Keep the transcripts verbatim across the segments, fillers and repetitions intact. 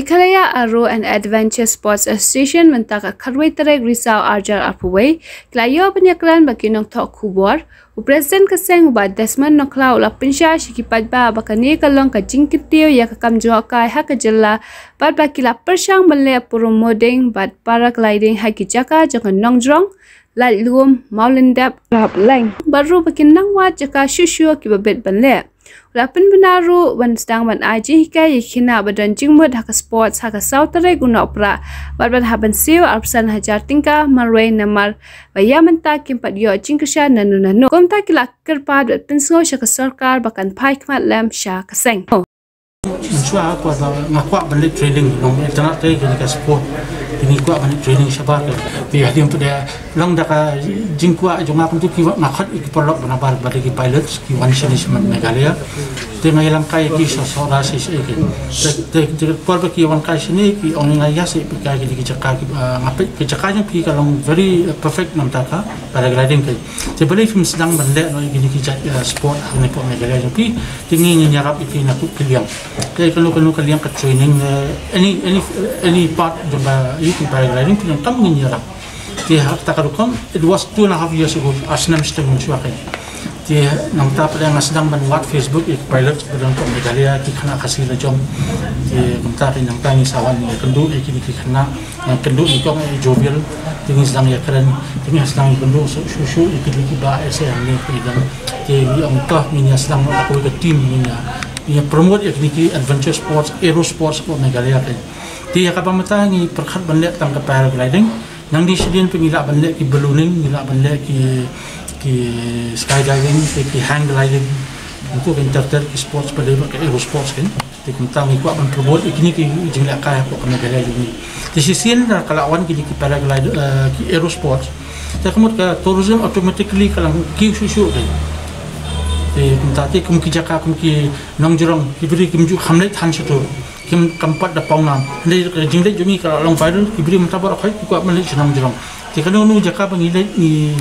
Meghalaya Aero and Adventure Sports Association mynta ka khatwei tarik Risaw arjar arphew wei ki la ïoh ban ïakren bad ki nongthoh khubor. U President ka seng u Bah Desmond Nongkhlaw u la pynshai sha ki paidbah ba kane ka long ka jingkyntiew ïa ka kam jngohkai ha ka jylla bad ba ki la pyrshang ban leh promoting bad paragliding ha ki jaka jong ka nongjrong, Laitlum, Mawlyndep, Rapleng bad ruh ba kin nang wad jaka shuh shuh kiba bit ban leh. U la pynbna ruh ban sdang ban ai jinghikai ïa ki khynnah ba don jingmut ha ka sports ha ka saw tarik u Nohprah bad ban hap ban siew arphew san hajar tyngka marwei namar ba ïa mynta kim pat ïoh jingkyrshan nano nano. Kumta ki la kyrpad bad pynsngew sha ka sorkar ba kan phai khmat lem sha ka seng. Shuwa kwah ba nga kwah ban leh training long internet te kane ka sport. Te ngi kwah ban leh training shabar ka. Te hadien tu da long da ka jingkwah jong nga kumtu ki nga khot ki paralok ba nabar ba ki pilots ki wan shane sha Meghalaya. Te nga ïalam kai ki sa sa ra si si ki. Te te por ba ki wan kai shane ki ong nga ïa si pika ki ki jaka ki nga peit ki jaka jong ki ka long very perfect namar ka paragliding ki. Te balei phim sdang ban leh noh ïa kine ki jait sport ha ne pdeng Meghalaya jong phi. Te ngi ngin ïarap ïa phi na kut ki liang. Te kano kano ka liang ka training, any any any part jong ka ïa ki paragliding phi nang tam ngin ïarap. Te ha kata ka rukom it was two and a half years ago, ar snem shiteng mynshuwa ka. Te nangta pat nga sdang ban wad Facebook ïa ki pilots ba don pdeng Meghalaya ki khynnah Khasi la jong. Te kumta te nangta ngi sa wan ïa kynduh ïa kine ki khynnah. Ngan kynduh nyngkong ïa Jovial, te ngi sdang ïa kren, te ngi sdang ïa kynduh shuh shuh ïa kine kiba ïa sa hangne ki dang. Te ngi ong to ngi ïa sdang ïa kawei ka team ngi ïa, ngi ïa promote ïa kine ki adventure sports, aero sports hapoh Meghalaya te. Te ïa kaba mynta ngi pyrkhat ban leh tang ka paragliding, nangne shadien pat ngi lah ban leh ki ballooning, ngi lah ban leh ki, ki skydiving, ki, ki hang gliding. Nangtu kan ter ter ki sports ba dei bad ka aero sports kan. Te kumta ngi kwah ban promote ïa kine ki jinglehkai hapoh ka Meghalaya jong ngi. Te shisien da ka la wan kine ki paraglide, eh, ki aero sports. Te ka mut ka tourism automatically ka la kiew shuh shuh te. Te kumta te kum ki jaka kum ki nongjrong ki briew kim ju kham leit than shato. Kim kam pat da pawnam. Hynrei ka jingleit jong ngi ka la long viral ki briew mynta baroh khoit ki kwah ban leit sha nongjrong. Te kano kano jaka ba ngi leit ngi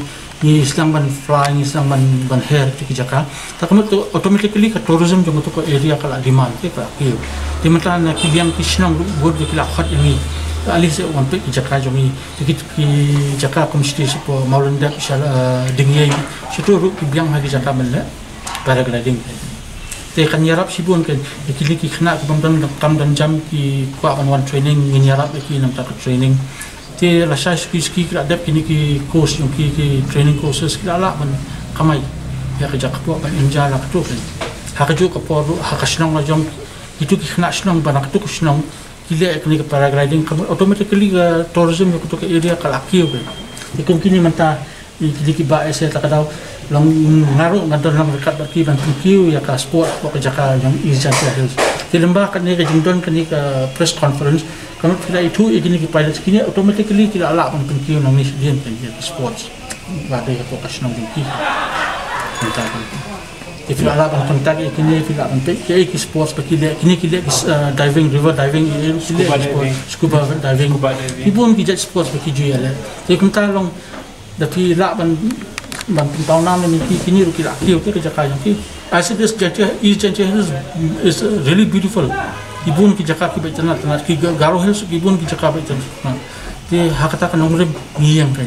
ngi sdang ban fly, ngi sdang ban, ban her te ki jaka. Ta ka mut tu automatically ka tourism jong tu ka area ka la demand te ka la kiew. Te mynta na ki biang ki shnong ruh bun ki la khot ïa ngi. Te ali se wan peit ki jaka jong ngi. Te ki, ki jaka kum shiti shapoh Mawlyndep sha, eh, Dingïei. Shato ruh ki biang ha ki jaka ban leh paragliding. Te kan ïarap shibun kan ïa kine ki khynnah ki bym don kam don jam ki kwah ban wan training ngin ïarap ïa ki namar ka training. Te lashai suki suki ki la dep kine ki course jong ki, ki training courses ki la lah ban kamai ïa ka jaka hapoh ban enjoy la kato kan. Ha kajuh ka por ruh ha ka shnong la jong kitu ki khynnah shnong ba na katu ka shnong ki leh kine ki paragliding ka mut automatically ka tourism jong katu ka area ka la kiew kan. Te kum kine mynta ïa kine kiba ïa sa ta ka daw long nga ruh nga don long ryngkat bad ki ban pynkiew ïa ka sport hapoh ka jaka jong East Jaintia Hills. Te lyngba kane ka jingdon kane ka press conference ka mut phi la ithuh ïa kine ki pilots kine automatically ki la lah ban pynkiew nangne shadien kan ïa ka sports. Ba dei hapoh ka shnong jong ki. Mynta kan. Te phi la lah ban contact ïa kine phi la lah ban peit ïa ki sports ba ki leh kine ki leh ki, eh, diving, river diving, ïa ki leh scuba ki sports, diving. Scuba diving. Scuba diving. Ki bun ki jait sports ba ki ju ïaleh. Te kumta long da phi lah ban, ban pynpaw nam ïa ki, kine ruh ki la kiew te ka jaka jong ki. I said this Jaintia, East Jaintia Hills is, is really beautiful. Ki bun ki jaka kiba itynnat tynnat, ki Ga-, Garo Hills ki bun ki jaka ba itynnat tynnat. Te ha kata ka nongrim ngi ïeng kai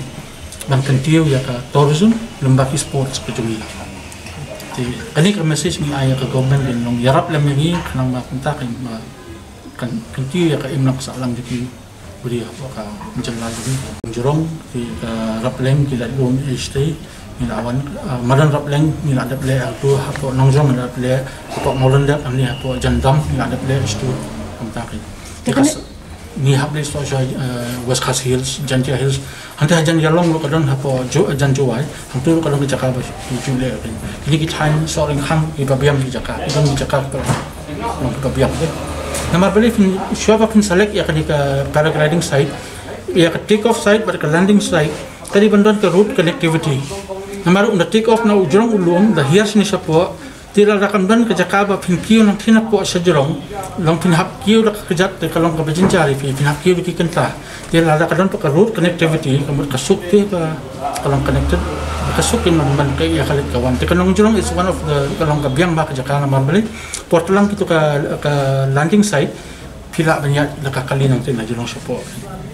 ban kyntiew ïa ka tourism lyngba ki sports ka jong ngi. Te kane ka message ngi ai ïa ka government kan long ïarap lem ïa ngi khnang ba kumta kan ba kan kyntiew ïa ka imlang sahlang jong ki briew hapoh ka jylla jong ngi. Jrong te ka Rapleng ki la lum ïa shatei ngi la wan, ah, madan Rapleng ngi la dep leh hato hapoh Nongjrong ngi la dep leh hapoh Mawlyndep ani hapoh Jandam ngi la dep leh shato kumta ki. Te ka ngi hap leit sha, eh, West Khasi Hills, Jaintia Hills. Hangta ha Jan Ïalong ruh ka don hapoh Jan Jowai. Hangta ruh ka don ka jaka ba ju leh. Kine ki thaiñ Sohryngkham kiba biang ki jaka. Ki don ki jaka kiba biang. Namar balei phin shuwa ba phin select ïa kane ka paragliding site, ïa ka take off site bad ka landing site. Ka dei ban don ka road connectivity. Namar ynda take off na u jrong u lum da hiar shane shapoh. Te lada kam don ka jaka ba phin kiew nangthie napoh shajrong, long phin hap kiew da ka kjat te ka long kaba jynjar ïa phi, phin hap kiew da ki kynta. Te lada ka don pat ka road connectivity, ka mut ka suk te ka, ka long connected, ka suk kin long ban ka ïa ka leit ka wan. Te ka Nongjrong is one of the, ka long ka biang bha ka jaka namar balei. Por tlang kito ka, ka landing site, Ki lah ban ïaid la ka kali nangta na jong shapoh.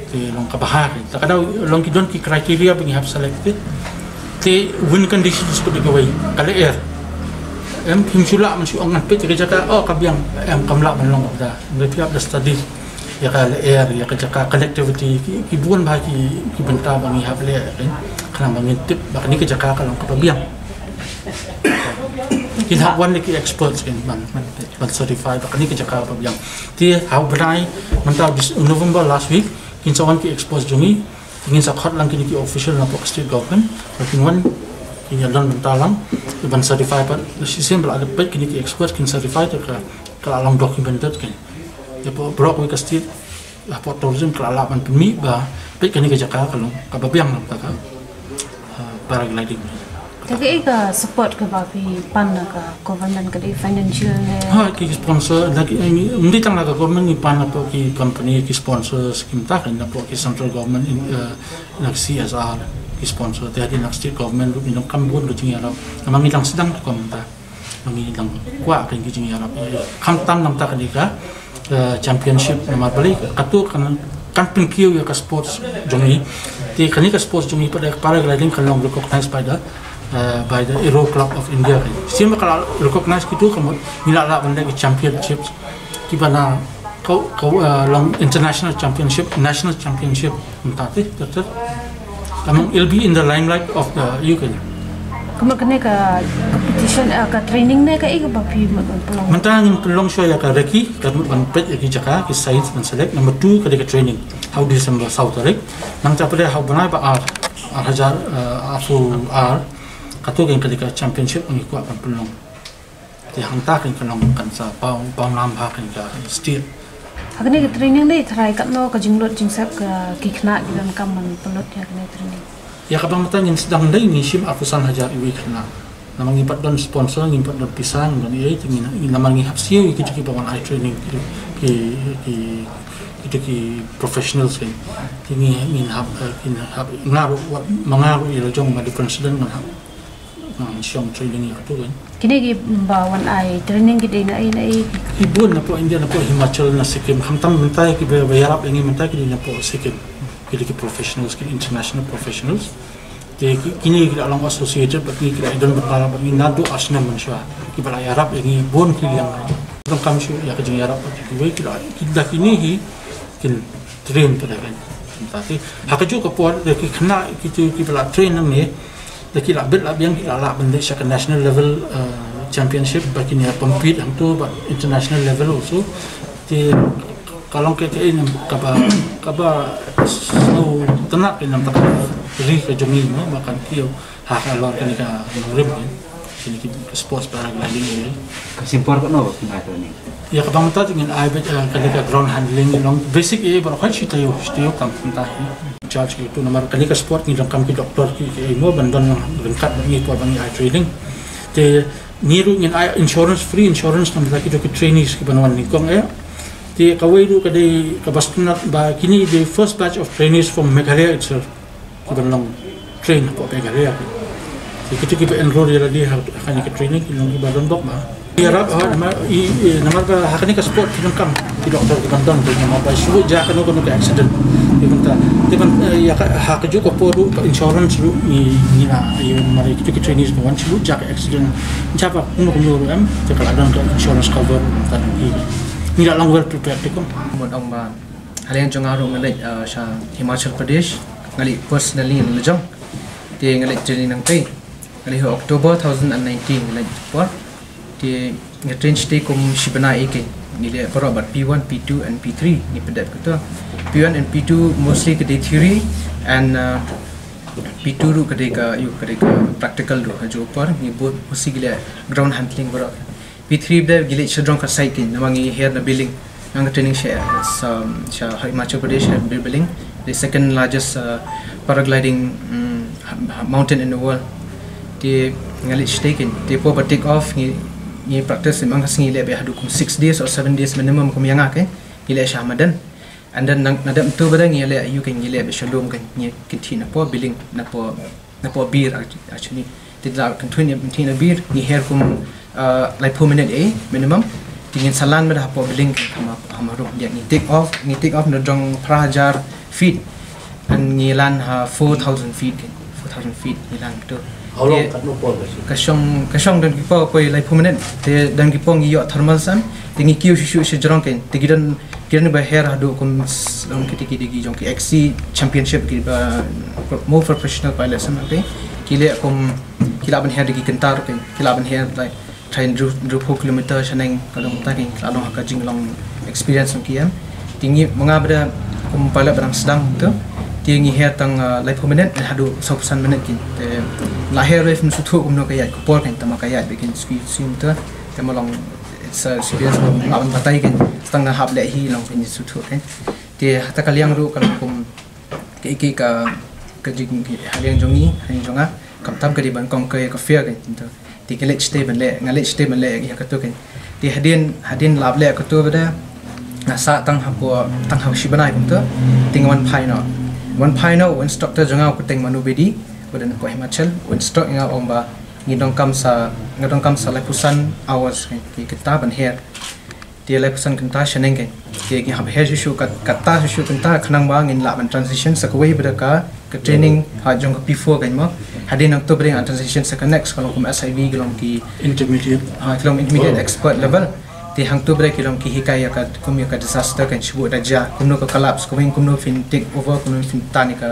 Te long kaba ha. Te ka dei long ki don ki criteria ba ngi hap select te. Te win conditions ka dei kawei ka lyer. Em phim shu lah ban shu ong ngan peit ka jaka, oh ka biang, em kam lah ban long kata. Ngi hap da study ïa ka lyer, ïa ka jaka, connectivity, ki, ki bun bha ki, ki bynta ba ngi hap leh, kan. Khnang ba ngin tip ba kane ka jaka ka long kaba biang. Kin hap wan ki experts kan ban, ban certify ba kane ka jaka kaba biang. Te ha u bnai mynta, this November last week, kin sa wan ki experts jong ngi, ngin sa khot lang kine ki official na pok state government, ba kin wan, kin ïa don bynta lang ban certify pat, shisien ba la dep peit kine ki experts kin certify te ka, ka la long documented kan. Te pok brok wi ka state, hapoh tourism ka la lah ban pynmih ba peit kane ka jaka ka long kaba biang lang ka, ah, paragliding. Te kaei ka support kaba phi pan na ka government, ka dei financial ne? Ha, ki sponsor, la ki, eh, ym dei tang na ka government, ngi pan na pok ki company, ki sponsors, ki mynta kan na pok ki central government, in, eh, na C S R, ki sponsor, te hadien na state government ruh ngi donkam bun ka jingïarap. Namar ngi dang sdang rukom mynta. Ngi dang kwah ka jingïarap. Khamtam namar kane ka, eh, championship namar balei kato kan, kan pynkiew ïa ka sports jong ngi. Te kane ka sports jong ngi pat paragliding kan long recognized by the, eh, by the Aero Club of India. Shisien ba ka la recognize kito ka mut ngi la lah ban leh ki championships kiba na ka, ka, eh, long international championship, national championship. Mynta te, te, te. Among, it'll be in the limelight of the, you can. Kumno kane ka competition, eh, ka training ne kaei kaba phi mut ban pynlong? Mynta ngin pynlong shuwa ïa ka recce, ka mut ban peit ïa ki jaka, ki sites ban select. Number two, ka dei ka training. Ha u December saw tarik. Nangta pat ha u bnai ba ar, ar hajar, eh, arphew ar. Kato ka dei ka championship ngi kwah ban pynlong. Te hangta kan, kan long kan sa paw, pawnam ha kan ka state. Ha kane ka training dei tharai katno ka jinglut jingsep ka ki khynnah ki donkam ban pynlut ïa kane training? Ïa kaba mynta ngin sdang dei ngi shim arphew san hajar iwei i khynnah. Namar ngi pat don sponsor, ngi pat don pisa, ngi don ei, te ngi, ngi namar ngi hap siew ïa kito kiba wan ai training, ki, ki, ki, kito ki professionals kan. Te ngi, ngin hap, eh, ngin hap nga ruh, wat ma nga ruh ïa la jong ma different student ngan hap. Ah, shong training ïa kato kan. Kine kiba wan ai training ki dei na ei na ei? Ki bun na pok India, na pok Himachal, na Sikkim. Khamtam mynta kiba, ba ïarap ïa ngi mynta ki dei na pok Sikkim. Ki dei ki professionals, ki international professionals. Te ki, kine ki la long associated bad ngi, ki la don bad ngi naduh ar snem mynshuwa. Kiba la ïarap ïa ngi bun ki liang. Donkam shuh ïa ka jingïarap bad kiwei ki la, ki da kine hi kin train pat da kan. Mynta te ha kajuh ka por da ki khynnah kito kiba la train nangne, da ki la bit la biang ki la lah ban leit sha ka national level, uh, championship, ba kin ïa compete hangto bad international level also. Te ka long kaei kaei kaba, kaba sngewtynnat ïa ngi namar ka ri ka jong ngi mo, ba kan kiew ha ka lor kane ka nongrim, kine ki sports paragliding. Ka shim por katno ba phin ai training? Ïa kaba mynta te ngin ai beit, eh, kane ka ground handling, long basic, eh, baroh khoit shi taïew, shi taïew kam mynta, eh. Charge ki tu namar kane ka sport ngi donkam ki doktor ki, ki ei mo ban don ryngkat bad ngi por ba ngi ai training. Te ngi ruh ngin ai insurance, free insurance namar kito ki trainees kiban wan nyngkong, eh. Te kawei ruh ka dei kaba sngewtynnat ba kine dei first batch of trainees from Meghalaya itself. Kiban long train hapoh Meghalaya. Te kito kiba enroll ïa lade ha, ha kane ka training ki long kiba don bok ba ïarap, ha, namar i, i, namar ba ha kane ka sport ki donkam ki doktor kiban don, namar ba shu jia kano kano ka accident. Te mynta, te ban, eh, ïa ka, ha kajuh ka por ruh ka insurance ruh ngi, ngi na, ïa, namar kito ki trainees ba wan shu jia ka accident. Jia ba kumno kumno ruh em, te ka la don ka insurance cover mynta ngi. Ngi la long well prepared te kum. Mo dang ba Ha liang jong nga ruh nga leit, uh, sha Himachal Pradesh, nga leit personally la jong. Te nga leit training nangtei. Nga leit ha October two thousand nineteen nga leit por. Te nga train shatei kum shi bnai ei keiñ. Ngi leh baroh bad P one, P two and P three ngi pyndet kato. P one and P two mostly ka dei theory and, uh, P two ruh ka dei ka, ïoh, ka dei ka practical ruh ha juh por. Ngi bun mostly ngi leh ground handling baroh. P three ba dei ngi leit sha jrong ka site keiñ, namar ngi hiar na Billing. Nga nga training sha, sha, sha Himachal Pradesh, sha Billing. The second largest, uh, paragliding, mm, ha, ha, mountain in the world. Te nga leit shatei keiñ. Te por ba take off ngi, ngi practice, ma nga sngi leh beit haduh kum six days or seven days minimum kum ïa nga keiñ. Ngi leh sha madan. And then na, na dep mynta ba dang ngi leh ïa u keiñ, ngi leh beit sha lum keiñ, ngi kynthih na por Billing, na por, na por Bir actually. Te da kynthih na, kynthih na Bir ngi hiar kum, uh, laiphew minit ei minimum. Te ngin sa lan beit hapoh building kan, ha ma, ha marum. Ïa, ngi take off, ngi take off na jong phra hajar feet. And ngi lan ha four thousand feet kan. Four thousand feet ngi lan tu. How long? Te katno por ka shi? Ka shong, ka shong don ki por poi laiphew minit. Te don ki por ngi ïoh thermal san. Te ngi kiew shuh shuh sha jrong kan. Te ki don, ki don ba her haduh kum s-, long ki te ki dei ki jong ki X C championship ki ba more professional pilots san te. Ki leh kum, ki lah ban her da ki kynta ruh kan. Ki lah ban her, like, try hynriew, hynriewphew kilometer shaneng, ka long ta kan, ka long ha ka jinglong experience jong ki em. Te ngi ma nga bad kum pilot ba dang sdang tu. Te ngi her tang, ah, laiphew minit, eh, haduh sawphew san minit kan. Te la her ruh phim sngewthuh kumno ka ïaid ka por kan, tang ma ka ïaid beit kan sui sui tu. Te ma long, it's a experience ba lah ban batai kan, tang na hap leh hi long kan sngewthuh kan. Te ha ta ka liang ruh ka long kum ka, ka, ka, ka jing, ha liang jong ngi, ha liang jong nga, khamtam ka dei ban kong ka, ka fear kan, tu. Te nga leit shatei ban leh, nga leit shatei ban leh ïa katu kan. Te hadien, hadien lap leh katu bad nga sah tang hapoh, tang ha shi bnai kumtu. Te nga wan phai noh. Wan phai noh, u instructor jong nga u kyrteng Manu Bedi, u don hapoh Himachal, u instruct nga, ong ba ngi donkam sa, nga donkam sa laiphew san hours kan, ki kynta ban her. Te laiphew san kynta shaneng kan. Te ngi hap her shuh shuh kat, kata shuh shuh kynta khnang ba ngin lah ban transition sa kawei pat ka, ka training ha jong ka P four kan mo. Hadien nangtu bad ngan transition sa ka next ka long kum S I V, ka long ki intermediate. Ha, ka long intermediate, oh, expert level. Te hangtu bad ki long ki hikai ïa ka, kum ïa ka disaster kan, shu buh da jia, kumno ka collapse, kumno, kumno phin take over, kumno phin tan ïa ka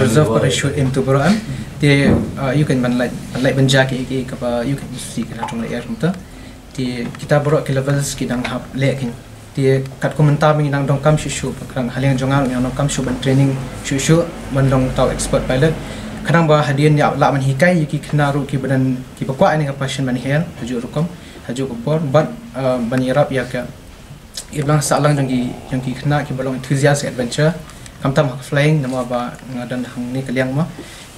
reserve parachute, em, tu baroh em. Te, ah, ïoh kan ban lait, ban lait ban jia ki, ki, kaba, ïoh kan si ka la jong la air kumta. Te kita baroh ki levels ki dang hap leh kan. Te katkum mynta ba ngi dang donkam shuh shuh, ba ka dang ha liang jong nga ruh ngi dang donkam shuh ban training shuh shuh ban long tau expert pilot. Khnang ba hadien ïa lah ban hikai ïa ki khynnah ruh kiba don, kiba kwah ïa kane ka passion ban her, ha juh rukom, ha juh ka por, bad, uh, ban ïarap ïa ka imlang sahlang jong ki, jong ki khynnah kiba long enthusiast adventure. Khamtam ha ka flying, namar ba nga don hangne ka liang mo.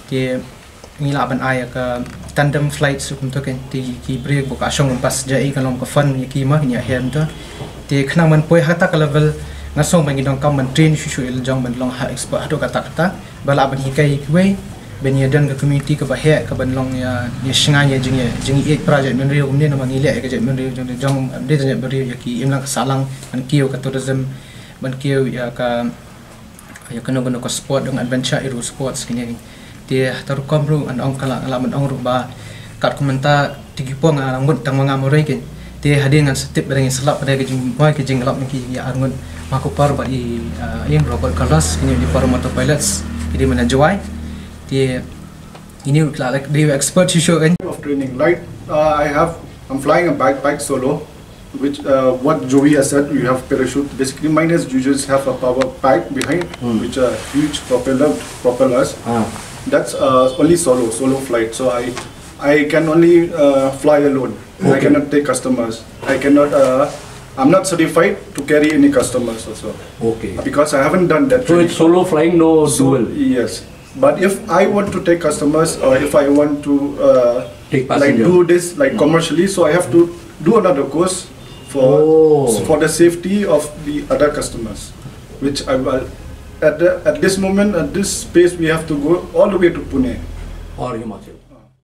Te ngi lah ban ai ïa ka tandem flight shuh kumta kan, te ki briew ba ka shong bas jai ka long ka fun ïa ki mo, ïa her kumta. Te khnang ban poi ha kata ka level nga sngew ba ngi donkam ban train shuh shuh ïa la jong ban long ha expert haduh katta katta, ba lah ban hikai ïa kiwei, ban ïa don ka community kaba heh, kaban long ïa, ïa shngaiñ ïa jing, ïa jingïeit para jaitbynriew kumne, namar ngi leh ïa ka jaitbynriew jong, jong, dei jaitbynriew ïa ki imlang ka sahlang, ban kiew ka tourism, ban kiew ïa ka ïa kano kano ka sport, dang adventure, ïa ruh sports kine. Te ha ta rukom ruh ngan ong, ka la, la ngan ong ruh ba katkum mynta te ki por nga la ngut tang ma nga marwei kan. Te hadien ngan sa tip ba dang ïa sylap ba dei ka jingmoi ka jinglap na ki ïa arngut ma ko par ba i, ah, i Robert Carlos, kine ki para motor pilots, ki dei mynta Jowai. Te kine ruh ki la, like, dei expert shuh shuh kan. Of training, like, uh, I have, I'm flying a backpack solo, which, uh, what Joey has said, you have parachute. Basically, mine is, you just have a power pack behind, hmm, which are huge propeller, propellers. Ah. That's, uh, only solo, solo flight. So I, I can only, uh, fly alone. I, okay, cannot take customers. I cannot, uh, I'm not certified to carry any customers also. Okay. Because I haven't done that. So training. It's solo flying, no, so, dual? Yes. But if I want to take customers, or if I want to, uh, take, like, passenger, do this, like, hmm, commercially, so I have to do another course for, oh, for the safety of the other customers, which I will, at the, at this moment, at this space, we have to go all the way to Pune. Or Himachal.